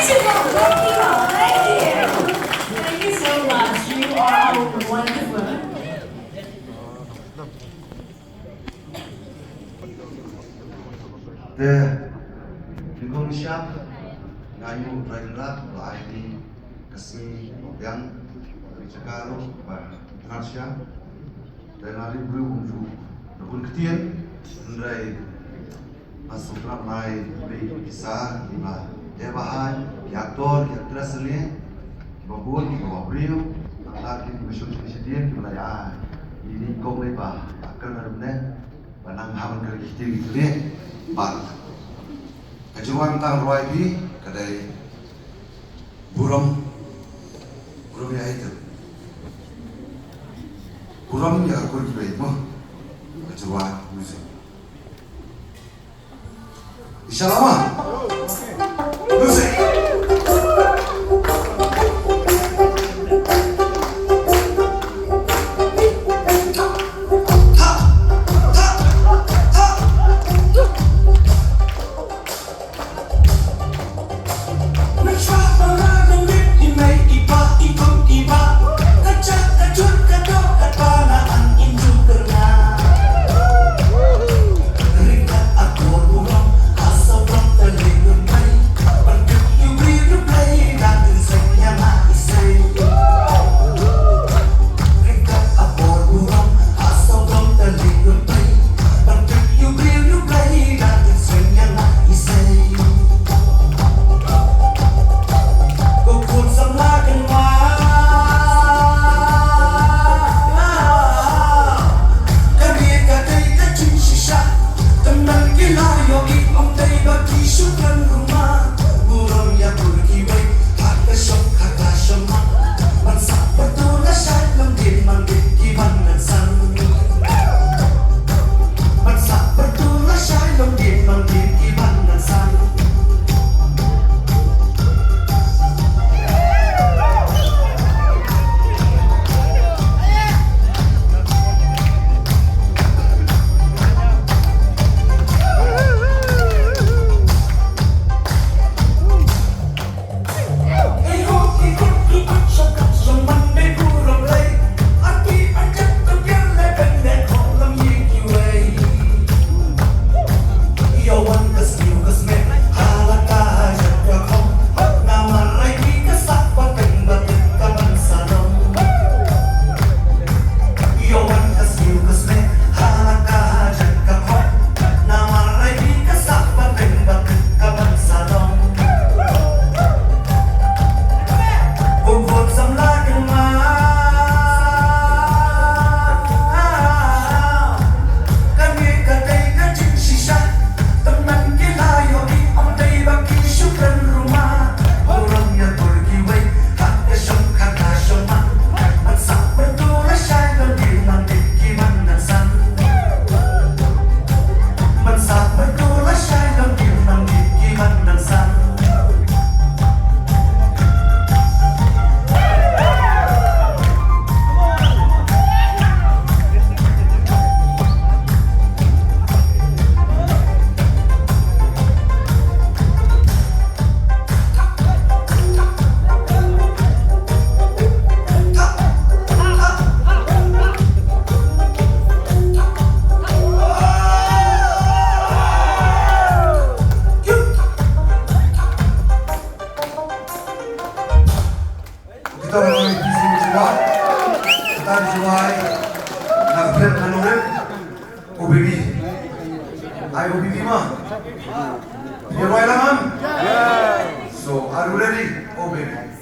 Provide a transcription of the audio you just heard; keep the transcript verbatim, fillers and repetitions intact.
Thank you so much. You are our wonderful. Te, nyngkong nyngshap, nga ïoh Trai Kynrad ba la ai ïa ngi ka sngi ba biang, ka jaka ruh ba tnat sha. Te nga ri briew bym ju da bun ktien, hynrei nga sngewtynnat lai ba ki sa ki ba dei ba hai, ki actor, ki actress ne, ki ba bun, ki ba briew, tang ki ba shong shong shadien, ki ba la ïa ai ïa ngi kong lei ba akor na rumne. Ba nang ha ban kyrkieh kyrkieh bad ka jingwan tang rwai phi ka dei burom, burom ïa ito, burom ïa ka kur kiwei mo. Ka jingwan music. Inshallah ma. Music. Kita ba ngi phi sngewthuh ba kita dei jingwai na ka phlim na nongrim, O Baby. Ai O Baby ma. Phi rwai lang em? So, are you ready? O Baby.